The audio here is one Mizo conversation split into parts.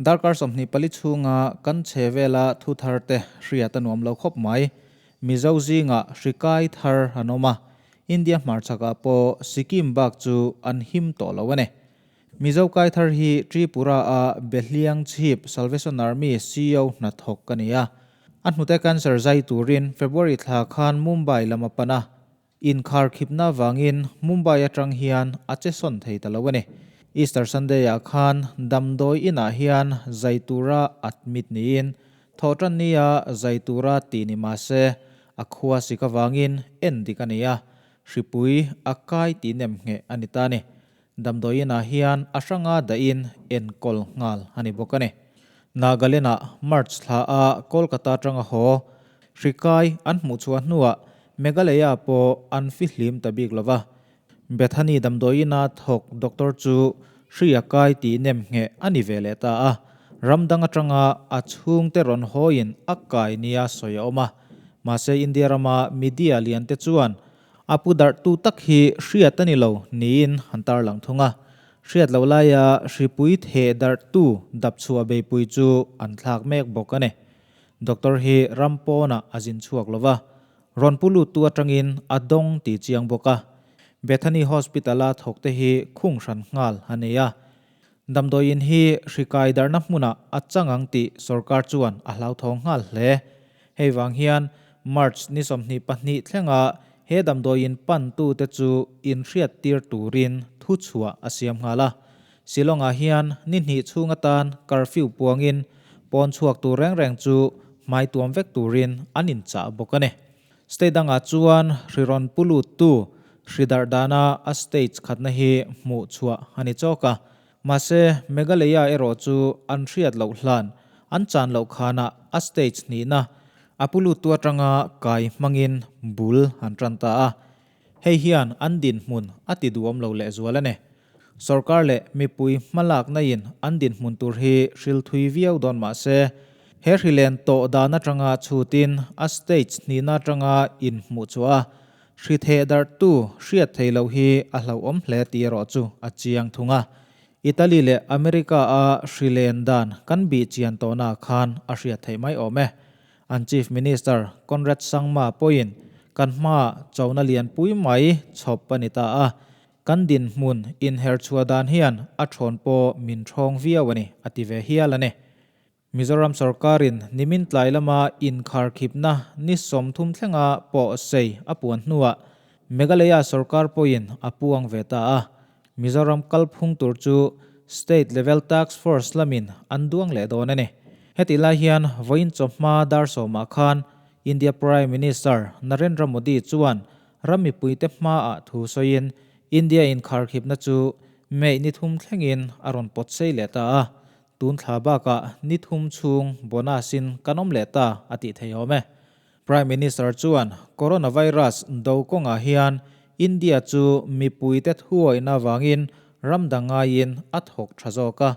Darkar 24 chhunga kan che vela thu thar te hriat a nuam lo khawp mai. Mizo zingah hri kai thar an awm a, India hmarchhakah pawh Sikkim bak chu an him tawh lo a ni. Mizo kai thar hi Tripura a Behliang Chhip Salvation Army CEO hnathawk a ni a. A hnute cancer zai turin February thla khan Mumbai lam a pan a, Inkharkhipna vangin Mumbai atang hian a che sawn thei ta lo a ni. Easter Sunday-ah khan damdawi inah hian zai tura admit niin thawhtan nia zai tura tih ni mah se a khua sik avangin en dik a ni a, hripui a kai tih nem ngheh a ni ta a ni. Damdawi inah hian a hranga dahin enkawl nghal a ni bawk a ni. Nagaland-ah March thla a Kolkata atanga haw hri kai an hmuh chhuah hnuah Meghalaya pawh an fihlim ta bik lova. Bethany damdawi ina thawk doctor chu hri a kai tih nem ngheh a ni ve leh ta a, ram dang atanga a chhungte rawn hawiin a kai nia sawi a awm a. Mahse India rama media lian te chuan A pu darhtu tak hi hriat a ni lo niin an tarlang thung a. Hriat loh laia hripui theh darhtu dapchhuah beipui chu an thlak mek bawk a ni. Doctor hi ram pawnah a zin chhuak lo va, rawn pu luttu atangin a dawng tih chiang bawk a. Bethany Hospital-a thawkte hi khung hran nghal a nei a. Damdawiin hi hri kai darhna hmunah a chang ang tih sorkar chuan a hlauthawng nghal hle. Hei vang hian March ni 22 thlenga he damdawiin pantute chu inhriattir turin thuchhuah a siam nghal a. Shillong-ah hian ni hnih chhung atan curfew puangin pawn chhuak tur reng reng chu hmai tuam vek turin an inchah bawk a ni. State dangah chuan hri rawn pu luttu hri darh dana a stage khatna hi hmuh chhuah a ni chawk a. Mahse, Meghalaya erawh chu an hriat loh hlan, an chan loh khanah a stage hnihna a pu luttu atanga kai hmangin bul an tan ta a. Hei hian an dinhmun a ti duhawm lo lehzual a ni. Sorkar leh mipui hmalakna in an dinhmun tur hi hril thui viau dawn mah se, he hrilen tawh dan atanga chhutin a stage hnihna atanga inhmuh chhuah a, hri theh darhtu hriat thei loh hi a hlauhawm hle tih erawh chu a chiang thung a. Italy leh America a hrilen dan kan bih chian tawhna khan a hriat theih mai awm e. An Chief Minister Conrad Sangma pawhin kan hmaah chona lianpui mai chhawp a ni ta a, Kan dinhmun inherchhuah dan hian a thawn pawh min thawng viau a ni, a ti ve hial a ni. Mizoram sorkarin nimin tlai lama inkharkhipna ni 30 thlenga pawh sei a puan hnuah Meghalaya sorkar pawhin a puang ve ta a. Mizoram kalphung tur chu State Level Task Force lamin an duang leh dawn a ni. Hetih lai hian vawiin chawhma dar sawmah khan India Prime Minister Narendra Modi chuan Ram mipuite hmaah thu sawiin India inkharkhipna chu May ni thum thlengin a rawn pawt sei leh ta a, tun thla bakah ni thum chhung bonus-in kan awm leh ta a tih thei awm e. Prime Minister chuan Coronavirus do kawngah hian India chu mipuite thuawihna vangin ram dang ngaiin a thawk tha zawk a,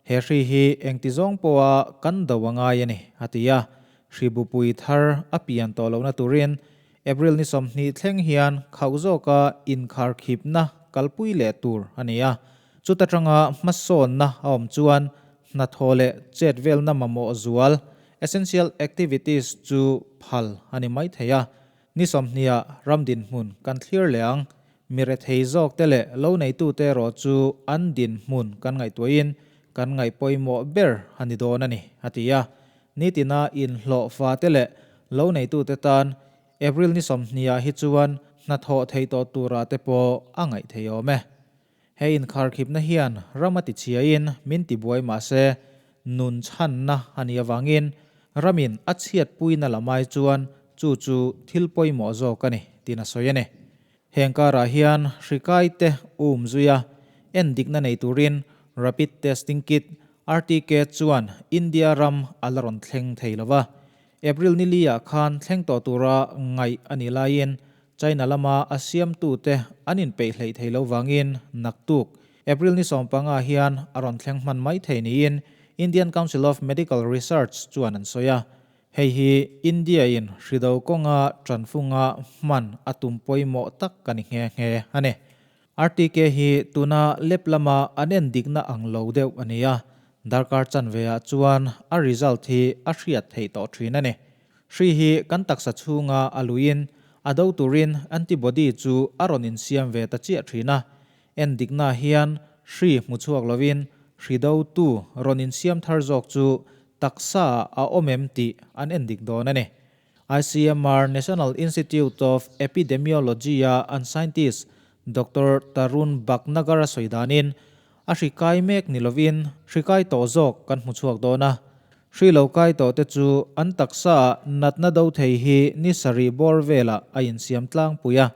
he hri hi engti zawng pawha kan do a ngai a ni, a ti a. Hri bupui thar a pian tawh lohna turin April ni 20 thleng hian khauh zawka inkharkhipna kalpui leh tur a ni a. Chuta tanga hmasawnna a awm chuan hnathawh leh chet velna mamawh zual, essential activities, chu phal a ni mai thei a. Ni 20 ah ram dinhmun kan thlir leh ang. Mi rethei zawkte leh lo neitute erawh chu an dinhmun kan ngaihtuahin kan ngaih pawimawh ber a ni dawn a ni, a ti a. Nitina inhlawh fate leh lo neitute tan April ni 20 ah hi chuan hnathawh theih tawh turah te pawh a ngaih thei awm e. He inkharkhipna hian ram a tichhiain min tibuai mah se nun chhanna a nih avangin ramin a chhiatpuina lamai chuan chu chu thil pawimawh zawk a ni tiin a sawi a ni. Heng karah hian hri kaite um zui a, endikna nei turin Rapid Testing Kit, RTK, chuan India ram a la rawn thleng thei lo va. April ni li ah khan thleng tawh tura ngaih a nih laiin China lama a siamtute an inpeih hleih thei lo vangin naktuk April ni 15 hian a rawn thleng hman mai thei niin Indian Council of Medical Research chuan an sawi a. Hei hi India-in hrido kawnga tanfunga hman a tum pawimawh tak a ni nghe nghe a ni. RTK hi tuna lep lama an en dikna ang lo deuh a ni a. Darkar chanve ah chuan a result hi a hriat theih tawh thin a ni. Hri hi kan taksa chhunga a luiin a do turin antibody chu a rawn insiam ve ta chiah thin a. Endikna hian hri hmu chhuak lovin hri dotu rawn insiam thar zawk chu taksa ah a awm em tih an endik dawn a ni. ICMR National Institute of Epidemiology-a an scientist Doctor Tarun Bhatnagar a sawi danin, a hri kai mek ni lovin hri kai tawh zawk kan hmu chhuak dawn a. Hri lo kai tawh te chu an taksaah natna do thei hi ni sarih bawr velah a insiam tlangpui a.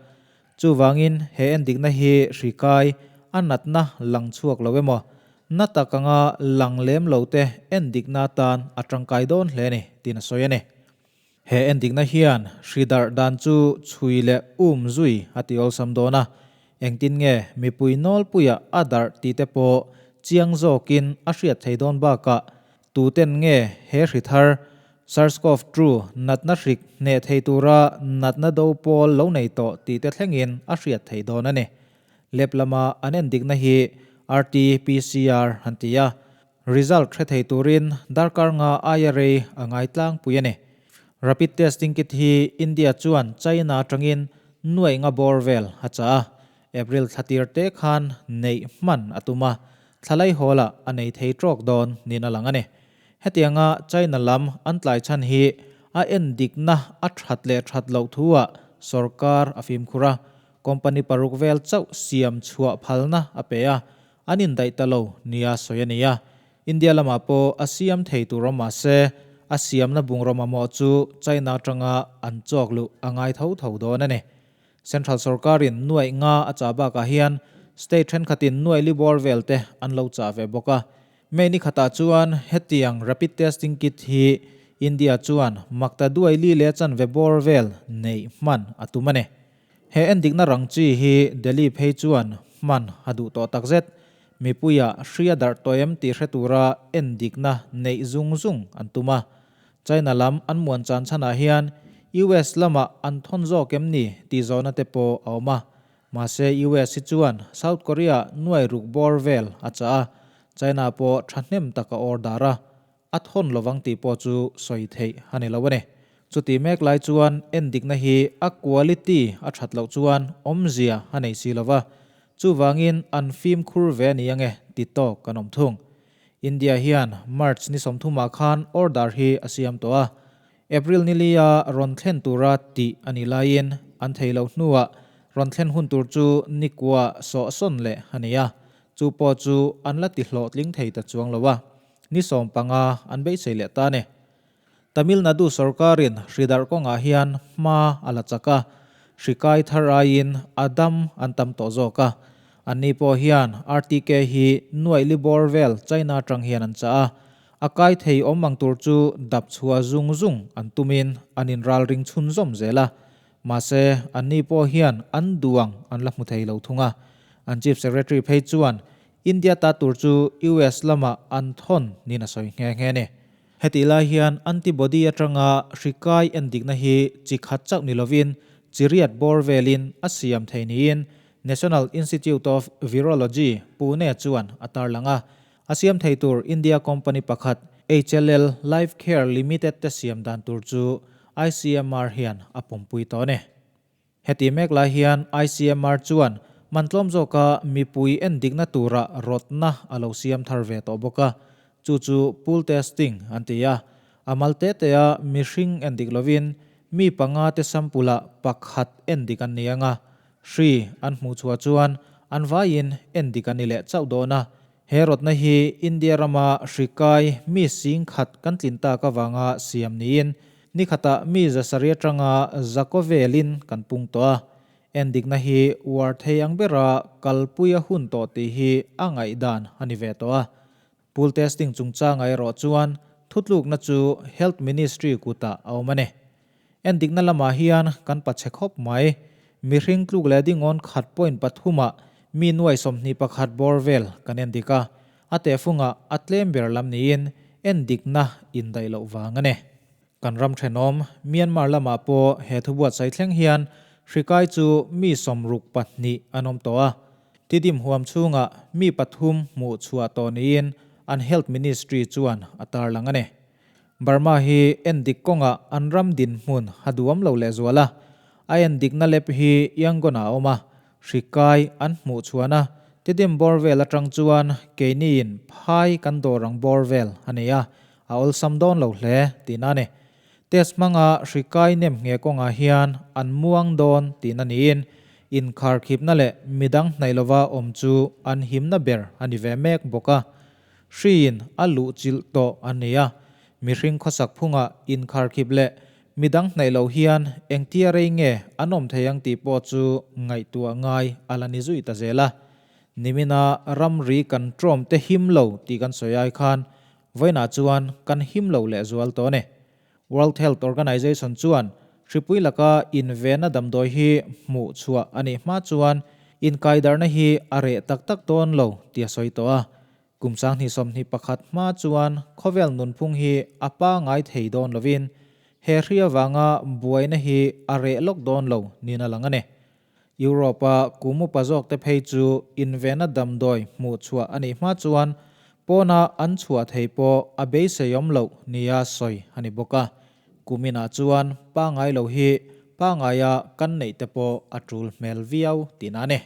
Chuvangin he endikna hi hri kai a natna lang chhuak lo emaw, na tak anga lang lem lo te endikna atan a tangkai dawn hle a ni tiin a sawi a ni. He endikna hian hri darh dan chu chhui leh um zui a ti awlsam dawn a, engtin nge mipui nawlpuia a darh tih te pawh chiang zawkin a hriat thei dawn bakah tuten nge he hri thar SARS-CoV-2 natna hrik hneh thei tura natna do pawl lo nei tawh tih te thlengin a hriat thei dawn a ni. Lab lama an endikna hi RT-PCR an ti a, Result hre thei turin darkar nga aia rei a ngai tlangpui a ni. Rapid testing kit hi India chuan China atangin nuaih nga bawr vel a chah a, April thla tir te khan neih hman a tum a, thla laihawlah a nei thei trawk dawn niin a lang a ni. Hetianga China lam an tlai chhan hi a endikna a that leh that loh thu-ah sorkar a fimkhur a, company paruk vel chauh siam chhuah phalna a pe a, An indaih ta lo nia sawi a ni a, India lamah pawh a siam thei tur awm mah se, a siamna bungraw mamawh chu China atanga an chawk luh a ngai tho tho dawn a ni. Central sorkarin nuaih nga a chah bakah hian state thenkhatin nuaih li bawr vel te an lo chah ve bawk a. May ni khatah chuan hetiang rapid testing kit hi India chuan makta duai li leh chanve bawr vel neih hman a tum a ni. He endikna rang chi hi Delhi phei chuan hman a duh tawh takzet. Mipuia hria darh tawh em tih hre tura endikna neih zung zung an tum a. China lam an muan chan chhanah hian US lamah an thawn zawk em ni tih zawhna te pawh a awm a. Mahse US hi chuan South Korea nuai ruk bawr vel a chah a, China pawh thahnem tak a order a. A thawn lovang tih pawh chu sawi theih a ni lo a ni. Chuti mek lai chuan endikna hi a quality a that loh chuan awmzia a nei si lova, chuvangin an fimkhur ve a ni ange ti tawk kan awm thung. India hian March ni sawmthumah khan order hi a siam tawh a, April ni lia rawn thlen tura tih a nih laiin an thei loh hnuah rawn thlen hun tur chu nikua sawhsawn leh a ni a, chu pawh chu an la ti hlawhtling thei ta chuang lo a. Ni 15 an beisei leh ta a ni. Tamil Nadu sorkarin hri darh kawngah hian hma a la chak a, hri kai thar aiin a dam an tam tawh zawk a. Anni pawh hian RTK hi nuaih li bawr vel China atang hian an chah a, a kai thei awm ang tur chu dap chhuah zung zung an tumin an inralring chhunzawm zel a. Mahse, anni pawh hian an duang an la hmu thei lo thung a. An Chief Secretary phei chuan India ta tur chu US lamah an thawn niin a sawi nghe nghe a ni. Hetih lai hian antibody atanga hri kai endikna hi chi khat chauh ni lovin chi riat bawr velin a siam thei niin National Institute of Virology, Pune chuan a tarlang a. A siam thei tur India company pakhat HLL Life Care Limited te siam dan tur chu ICMR hian a pawmpui tawh a ni. Heti mek lai hian ICMR chuan man tlawm zawka mipui endikna tura rawtna a lo siam thar ve tawh bawk a, chu chu pool testing an ti a. A mal te tea mihring endik lovin mi panga te sample-ah pakhat endik an ni ang a, hri an hmuh chhuah chuan an vaiin endik an ni leh chauh dawn a. He rawtna hi India rama hri kai mi sing khat kan tlin tak avanga siam niin ni khatah mi zasarih atanga zakaw velin kan pung tawh a. Endikna hi uar thei ang bera kalpui a hun tawh tih hi a ngaihdan a ni ve tawh a. Pool testing chungchangah erawh chuan thutlukna chu Health Ministry kutah a awm a ni. Endikna lamah hian kan pachhe khawp mai. Mihring tluk leh dingawn khat point pathumah mi nuai 21 bawr vel kan endik a, a tehfungah a tlem ber lam niin endikna indaih loh vang a ni. Kan ram thenawm Myanmar lamah pawh he thubuatsaih thleng hian hri kai chu mi 62 an awm tawh a. Tidim huam chhungah mi pathum hmuh chhuah tawh niin an Health Ministry chuan a tarlang a ni. Burma hi endik kawngah an ram dinhmun a duam lo lehzual a, a endikna lab hi Yangon ah a awm a, hri kai an hmuh chhuan a, Tidim bawr vel atang chuan keiniin phai kan dawr ang bawr vel a nei a, a awlsam dawn lo hle tihna a ni. Test hmanga hri kai nem nghe kawngah hian an muang dawn tihna niin inkharkhipna leh midang hnaih lova awm chu an himna ber a ni ve mek bawk a. Hriin a luh chilh tawh a ni a, mihring khawsak phungah inkharkhip leh midang hnaih loh hian engtia rei nge an awm thei ang tih pawh chu ngaihtuah ngai a la ni zui ta zel a. Nimina ramri kan ṭawm te him lo tih kan sawi ai khan vawiinah chuan kan him lo lehzual tawh a ni. World Health Organization chuan hripui laka invenna damdawi hi hmuh chhuah a nih hma chuan inkaidarhna hi a reh tak tak dawn lo tih a sawi tawh a. Kum 2021 hma chuan khawvel nunphung hi a pangai thei dawn lovin he hri avanga buaina hi a reh lawk dawn lo niin a lang a ni. Europe-a kum upa zawkte phei chu invenna damdawi hmuh chhuah a nih hma chuan pawna an chhuah thei pawh a beiseiawm loh nia sawi a ni bawk a. Kuminah chuan pangai lo hi pangaia kan neih te pawh a tul hmel viau tihna a ni.